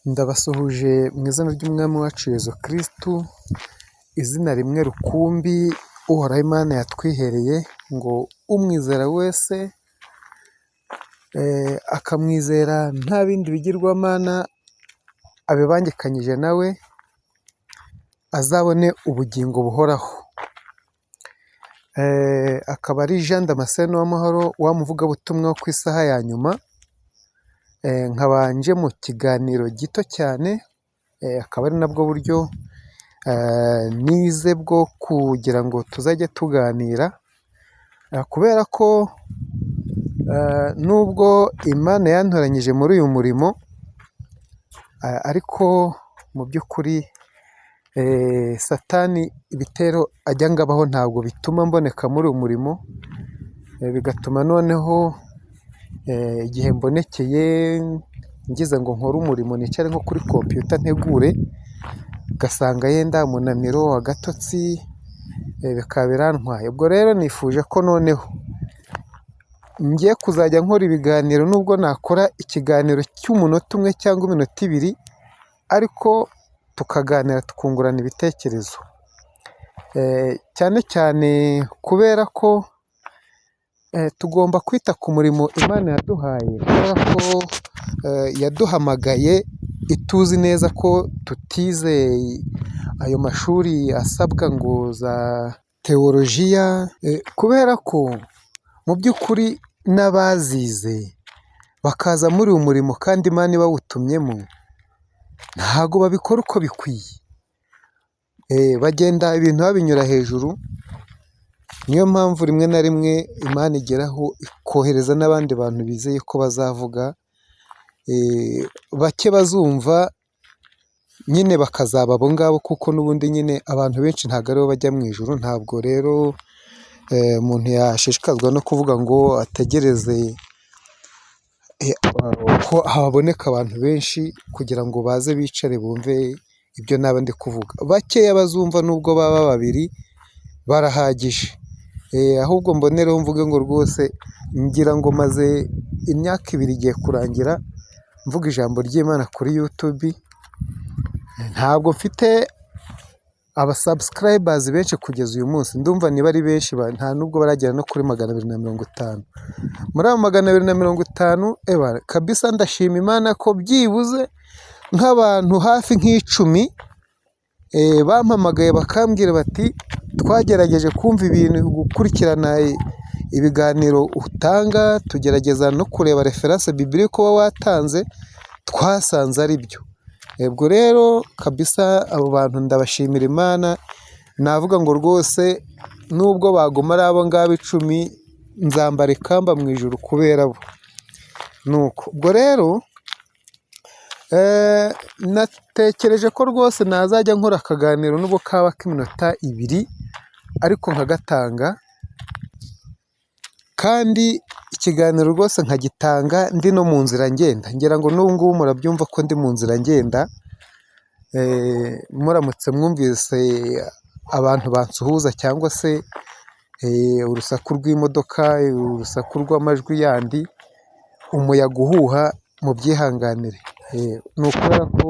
Ndabasuhuje mu izina ry'Umwami wacu Yezu Kristu, izina rimwe rukumbi Uhoraho Imana yatwihereye ngo umwizera wese akamwizera nta bindi bigirwamana abibangikanyije nawe, azabone ubugingo buhoraho. Akaba ari Jean Damascene Uwamahoro, wa muvugabutumwa wo ku isaha ya nyuma, nkaba nje mu kiganiro gito cyane, akaba ari nabwo buryo nize bwo kugira ngo tuzajye tuganira, kubera ko nubwo Imana yantoranyije muri uyu murimo, ariko mu by'ukuri Satani ibitero ajya angabaho ntabwo bituma mboneka muri uyu murimo, bigatuma noneho igihe mbonekeye ngize ngo nkore umurimo nicare nko kuri kompiyuta ntegure, ugasanga yenda umunaniro, agatotsi, bikaba birantwaye. Ubwo rero nifuje ko noneho ngiye kuzajya nkora ibiganiro, nubwo nakora ikiganiro cy'umunota umwe cyangwa iminota ibiri, ariko tukaganira tukungurana ibitekerezo. Cyane cyane kubera ko tugomba kwita ku murimo Imana yaduhaye, kubera ko yaduhamagaye ituzi neza ko tutize ayo mashuri asabwa ngo za tewolojiya, kubera ko mu by'ukuri n'abazize bakaza muri uyu murimo kandi Imana ibawutumyemo, ntabwo babikora uko bikwiye. Bagenda ibintu babinyura hejuru, niyo mpamvu rimwe na rimwe Imana igeraho ikohereza n'abandi bantu bizeye ko bazavuga, bake bazumva nyine bakazaba abo ngabo, kuko n'ubundi nyine abantu benshi ntabwo aribo bajya mu ijuru. Ntabwo rero umuntu yashishikazwa no kuvuga ngo ategereze ko haboneka abantu benshi kugira ngo baze bicare bumve ibyo naba ndi kuvuga. Bakeya bazumva nubwo baba babiri barahagije. Ahubwo mbonereho mvuge ngo rwose ngira ngo maze imyaka ibiri igiye kurangira mvuga ijambo ry'Imana kuri YouTube, ntabwo mfite abasubscribers benshi kugeza uyu munsi, ndumva niba ari benshi nta nubwo baragera no kuri 250. Muri abo 250 kabisa ndashima Imana ko byibuze nk'abantu hafi nk'icumi bampamagaye bakambwira bati twagerageje kumva ibintu, gukurikirana ibiganiro utanga, tugerageza no kureba reference biblique uba watanze, twasanze ari byo. Ubwo rero kabisa abo bantu ndabashimira Imana, navuga ngo rwose nubwo baguma ari abo ngabo 10, nzambara ikamba mu ijuru kubera bo. Nuko ubwo rero natekereje ko rwose nazajya nkora akaganiro nubwo kaba k'iminota ibiri, ariko nkagatanga, kandi ikiganiro rwose nkagitanga ndi no mu nzira ngenda. Ngira ngo n'ubu ngubu murabyumva ko ndi mu nzira ngenda, muramutse mwumvise abantu bansuhuza cyangwa se urusaku rw'imodoka, urusaku rw'amajwi yandi, umuyaga uhuha, mubyihanganire. Ni ukubera ko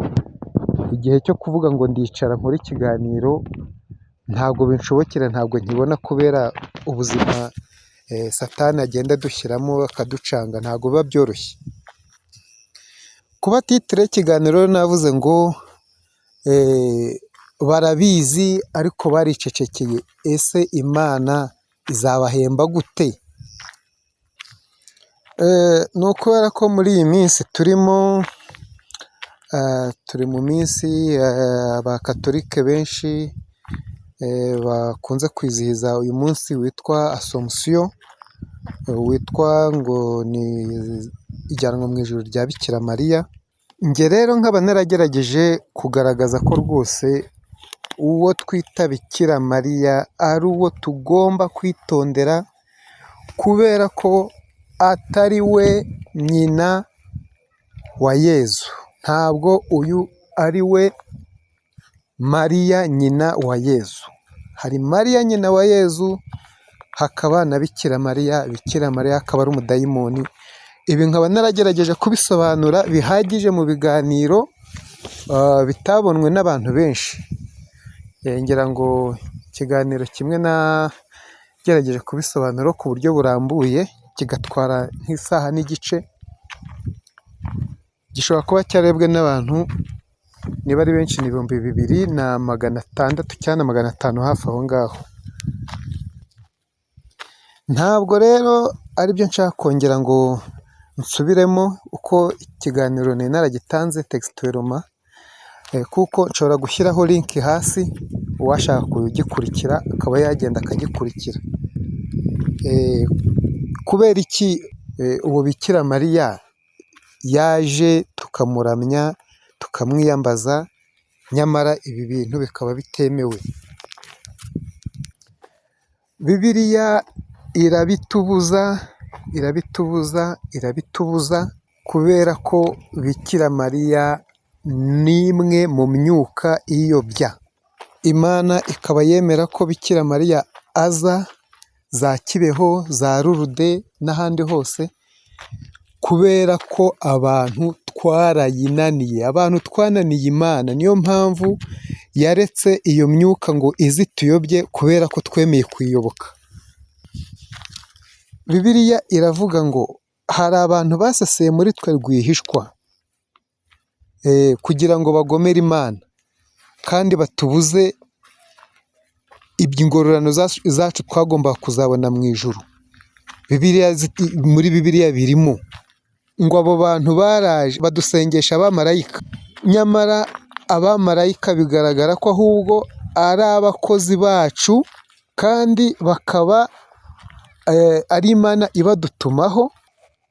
igihe cyo kuvuga ngo ndicara nkore ikiganiro ntabwo binshobokera, ntabwo nkibona kubera ubuzima Satani agenda adushyiramo akaducanga, ntabwo biba byoroshye. Kuba titire y'ikiganiro navuze ngo barabizi ariko baricecekeye, ese Imana izabahemba gute? Ni ukubera ko muri iyi minsi turimo, turi mu minsi abakatolike benshi bakunze kwizihiza uyu munsi witwa Asomusiyo, witwa ngo ni ijyanwa mu ijuru rya Bikira Mariya. Njye rero nkaba naragerageje kugaragaza ko rwose uwo twita Bikira Mariya ari uwo tugomba kwitondera, kubera ko atari we nyina wa Yezu. Ntabwo uyu ari we Mariya nyina wa Yezu. Hari Mariya nyina wa Yezu, hakaba na Bikira Mariya. Bikira Mariya akaba ari umudayimoni. Ibi nkaba naragerageje kubisobanura bihagije mu biganiro Bitabonwe n'abantu benshi. Ngira ngo ikiganiro kimwe nagerageje kubisobanura ku buryo burambuye, kigatwara nk'isaha n'igice, gishobora kuba cyarebwe n'abantu niba ari benshi ni 2600 cyangwa 500 hafi aho ngaho. Ntabwo rero aribyo nshaka kongera ngo nsubiremo uko ikiganiro nari naragitanze textuellement, kuko nshobora gushyiraho link hasi, uwashaka kugikurikira akaba yagenda akagikurikira. Kubera iki ubu Bikira Mariya yaje tukamuramya, tukamwiyambaza, nyamara ibi bintu bikaba bitemewe? Bibiliya irabitubuza, irabitubuza, irabitubuza, kubera ko Bikira Mariya ni imwe mu myuka iyobya. Imana ikaba yemera ko Bikira Mariya aza za Kibeho, za Lourdes n'ahandi hose, kubera ko abantu twarayinaniye, abantu twananiye Imana, niyo mpamvu yaretse iyo myuka ngo ize ituyobye, kubera ko twemeye kuyiyoboka. Bibiliya iravuga ngo hari abantu baseseye muri twe rwihishwa, kugira ngo bagomere Imana, kandi batubuze ingororano zacu twagombaga kuzabona mu ijuru. Muri Bibiliya birimo ngo abo bantu baraje badusengesha abamarayika, nyamara abamarayika bigaragara ko ahubwo ari abakozi bacu, kandi bakaba ari Imana ibadutumaho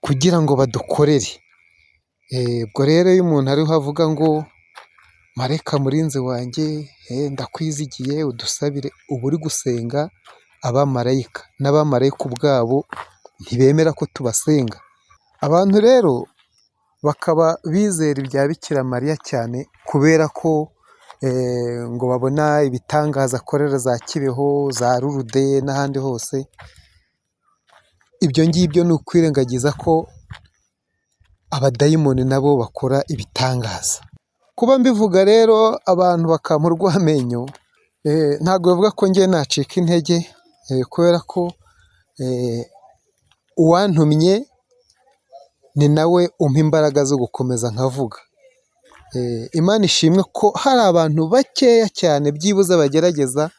kugira ngo badukorere. Ubwo rero iyo umuntu ariho avuga ngo marayika murinzi wanjye, ndakwizigiye udusabire, uba uri gusenga abamarayika, n'abamarayika ubwabo ntibemera ko tubasenga. Abantu rero bakaba bizera ibya Bikira Mariya cyane, kubera ko ngo babona ibitangaza akorera za Kibeho, za Lourdes n'ahandi hose. Ibyo ngibyo ni ukwirengagiza ko abadayimoni nabo bakora ibitangaza. Kuba mbivuga rero abantu bakampa urw'amenyo, ntabwo bivuga ko njye nacika intege, kubera ko uwantumye ni nawe umpa imbaraga zo gukomeza nkavuga. Imana ishimwe ko hari abantu bakeya cyane byibuze bagerageza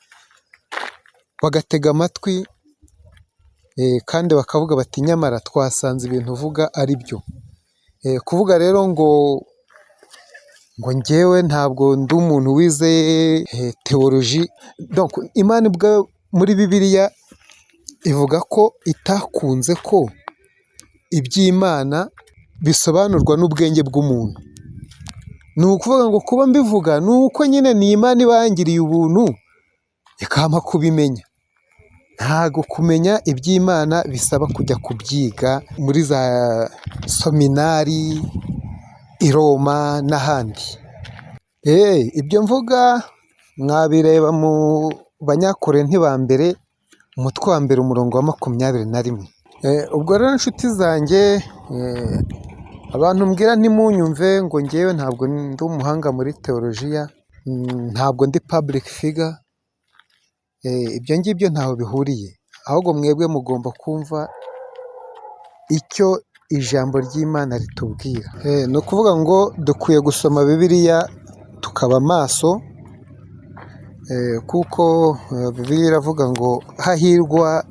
bagatega amatwi, kandi bakavuga bati nyamara twasanze ibintu uvuga ari byo. Kuvuga rero ngo njyewe ntabwo ndi umuntu wize théologie, Imana ubwayo muri Bibiliya ivuga ko itakunze ko iby'Imana bisobanurwa n'ubwenge bw'umuntu. Ni ukuvuga ngo kuba mbivuga ni uko nyine ni Imana iba yangiriye ubuntu ikampa kubimenya. Ntabwo kumenya iby'Imana bisaba kujya kubyiga muri za seminari i Roma n'ahandi. Ibyo mvuga mwabireba mu Banyakorinti ba mbere, umutwe wa mbere umurongo wa 21. Ubwo rero inshuti zanjye, abantu mbwira ntimunyumve ngo njyewe ntabwo ndi umuhanga muri teolojiya, ntabwo ndi public figure, ibyo ngibyo ntaho bihuriye, ahubwo mwebwe mugomba kumva icyo ijambo ry'Imana ritubwira. Ni ukuvuga ngo dukwiye gusoma Bibiliya tukaba maso, kuko Bibiliya iravuga ngo hahirwa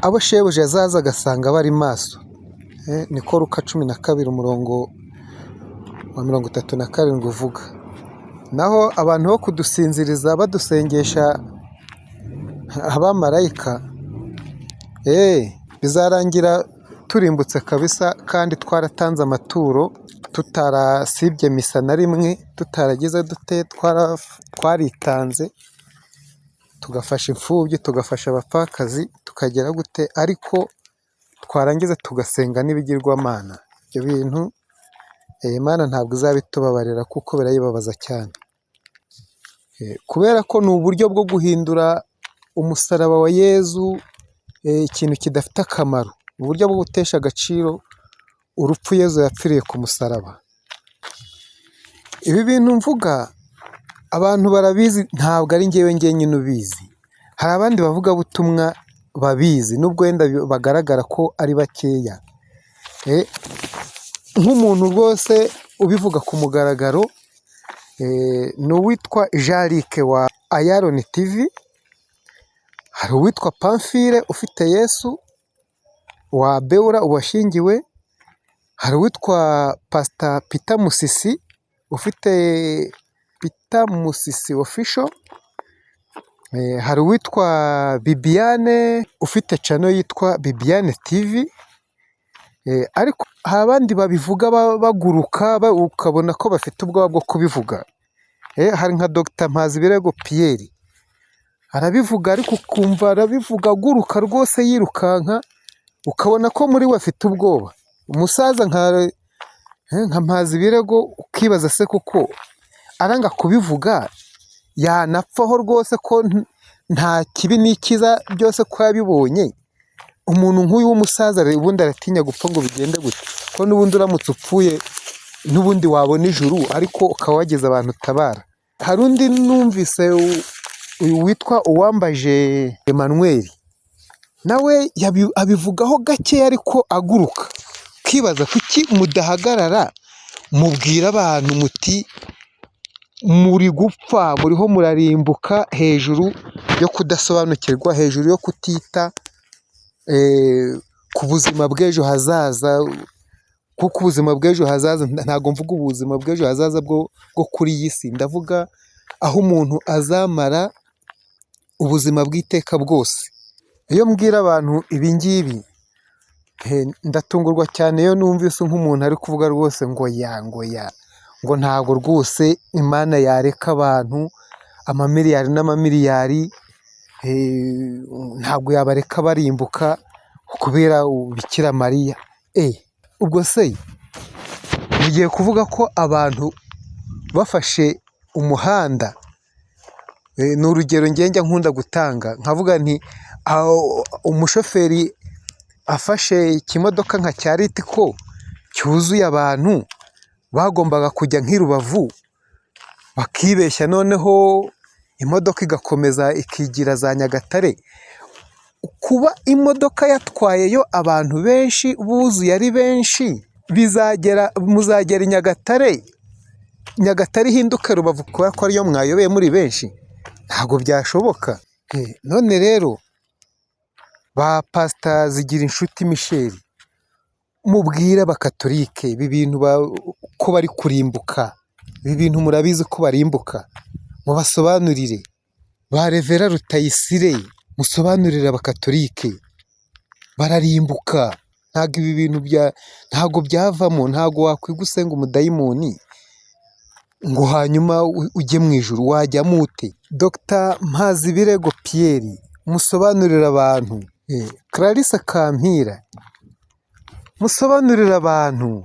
abo shebuja azaza agasanga bari maso. Niko Luka 12 umurongo wa 37 uvuga. Naho abantu bo kudusinziriza badusengesha abamarayika, bizarangira turimbutse kabisa, kandi twaratanze amaturo, tutarasibye misa na rimwe, tutaragize dute, twaritanze, tugafasha imfubyi, tugafasha abapfakazi, tukagera gute, ariko twarangiza tugasenga n'ibigirwamana. Ibyo bintu Imana ntabwo izabitubabarira kuko birayibabaza cyane. Kubera ko ni uburyo bwo guhindura umusaraba wa Yezu ikintu kidafite akamaro, uburyo bwo gutesha agaciro urupfu Yezu yapfiriye ku musaraba. Ibi bintu mvuga abantu barabizi, ntabwo ari njyewe njyenyine ubizi, hari abandi bavugabutumwa babizi nubwo wenda bagaragara ko ari bakeya. Nk'umuntu rwose ubivuga ku mugaragaro ni uwitwa Jean Luc wa Ayaroni TV, hari uwitwa Pamphile ufite Yesu wa Beura washyingiwe, hari uwitwa Pastor Peter Musisi ufite Peter Musisi Official, hari uwitwa Bibiane ufite channel yitwa Bibiane TV, ariko hari abandi babivuga baguruka, ukabona ko bafite ubwoba bwo kubivuga. Hari nka Dr Mpazibirego Pierre, arabivuga ariko ukumva arabivuga aguruka rwose yirukanka, ukabona ko muri we afite ubwoba. Umusaza nka Mpazibirego ukibaza se kuko aranga kubivuga yanapfaho rwose ko nta kibi n'ikiza byose ko yabibonye. Umuntu nk'uyu w'umusaza ubundi aratinya gupfa ngo bigende gute? Ko n'ubundi uramutse upfuye n'ubundi wabona ijuru, ariko ukaba wagize abantu utabara. Hari undi numvise uyu witwa Uwambaje Emmanuel, nawe abivugaho gakeya ariko aguruka. Ukibaza kuki mudahagarara mubwira abantu muti muri gupfa, muriho murarimbuka, hejuru yo kudasobanukirwa, hejuru yo kutita ku buzima bw'ejo hazaza, kuko ubuzima bw'ejo hazaza, ntabwo mvuga ubuzima bw'ejo hazaza bwo kuri iyi si, ndavuga aho umuntu azamara ubuzima bw'iteka bwose. Iyo mbwira abantu ibi ngibi ndatungurwa cyane iyo numvise nk'umuntu ari kuvuga rwose ngo ya, ngo ya, ngo ntabwo rwose Imana yareka abantu amamiliyari n'amamiliyari, ntabwo yabareka barimbuka kubera Bikira Mariya. Ubwo se mugiye kuvuga ko abantu bafashe umuhanda, ni urugero njya nkunda gutanga, nkavuga nti umushoferi afashe ikimodoka nka cya Ritco cyuzuye abantu bagombaga kujya nk'i Rubavu, bakibeshya noneho imodoka igakomeza ikigira za Nyagatare, kuba imodoka yatwayeyo abantu benshi buzuye ari benshi, bizagera muzagera i Nyagatare, Nyagatare ihinduke Rubavu kubera ko ariyo mwayobeye muri benshi? Ntabwo byashoboka. None rero ba Pastor Zigirinshuti Michel, mubwire abakatolike ibi bintu ko bari kurimbuka, ibi bintu murabizi ko barimbuka, mubasobanurire. Ba Revera Rutayisire, musobanurire abakatolike, bararimbuka. Ntabwo ibi bintu ntabwo byavamo, ntabwo wakwiga usenga umudayimoni ngo hanyuma ujye mu ijuru, wajyamo ute? Dr Mpazibirego Pierre, musobanurire abantu. Clarisse Kampira, musobanurire abantu.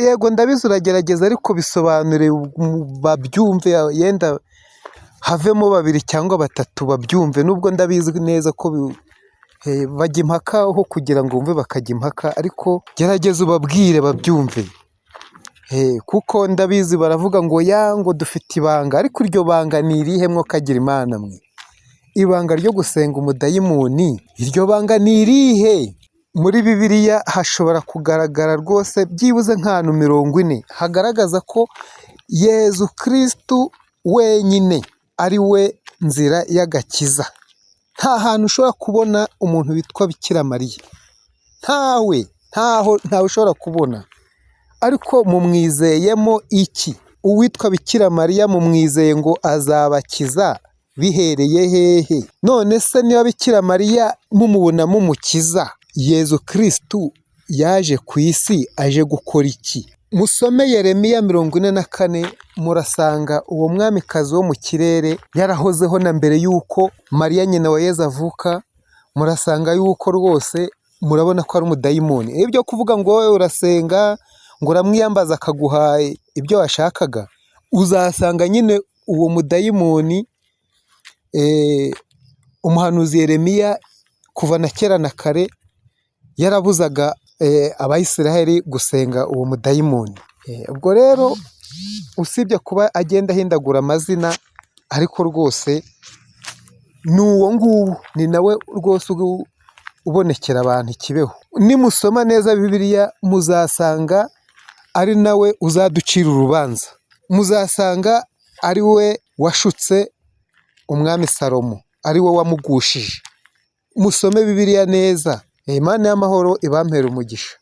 Yego ndabizi uragerageza, ariko bisobanure babyumve, yenda havemo babiri cyangwa batatu babyumve, nubwo ndabizi neza ko bajya impaka aho kugira ngo bumve bakajya impaka, ariko gerageza ubabwire babyumve. Kuko ndabizi baravuga ngo ya ngo dufite ibanga, ariko iryo banga ni irihe mwo kagira Imana mwe? Ibanga ryo gusenga umudayimoni, iryo banga ni irihe? Muri Bibiliya hashobora kugaragara rwose byibuze nk'ahantu 40 hagaragaza ko Yezu Kristu wenyine ari we nzira y'agakiza. Nta hantu ushobora kubona umuntu witwa Bikira Mariya, ntawe, ntaho, ntawe ushobora kubona. Ariko mumwizeyemo iki? Uwitwa Bikira Mariya mumwizeye ngo azabakiza bihereye hehe? None se niba Bikira Mariya mumubona mumukiza, Yezu Kristu yaje ku isi aje gukora iki? Musome Yeremiya 44, murasanga uwo mwamikazi wo mu kirere yarahozeho na mbere y'uko Mariya nyina wa Yezu avuka, murasanga yuko rwose murabona ko ari umudayimoni. Ibyo kuvuga ngo wowe urasenga ngo uramwiyambaza akaguha ibyo washakaga, uzasanga nyine uwo mudayimoni umuhanuzi Yeremiya kuva na kera na kare yarabuzaga Abayisiraheli gusenga uwo mudayimoni. Ubwo rero Usibye kuba agenda ahindagura amazina, ariko rwose ni uwo nguwo, ni nawe rwose ubonekera abantu i Kibeho. Nimusoma neza Bibiliya muzasanga ari nawe uzaducira urubanza, muzasanga ari we washutse umwami Salomo, ari we wamugushije. Musome Bibiliya neza, Imana y'amahoro ibampere umugisha.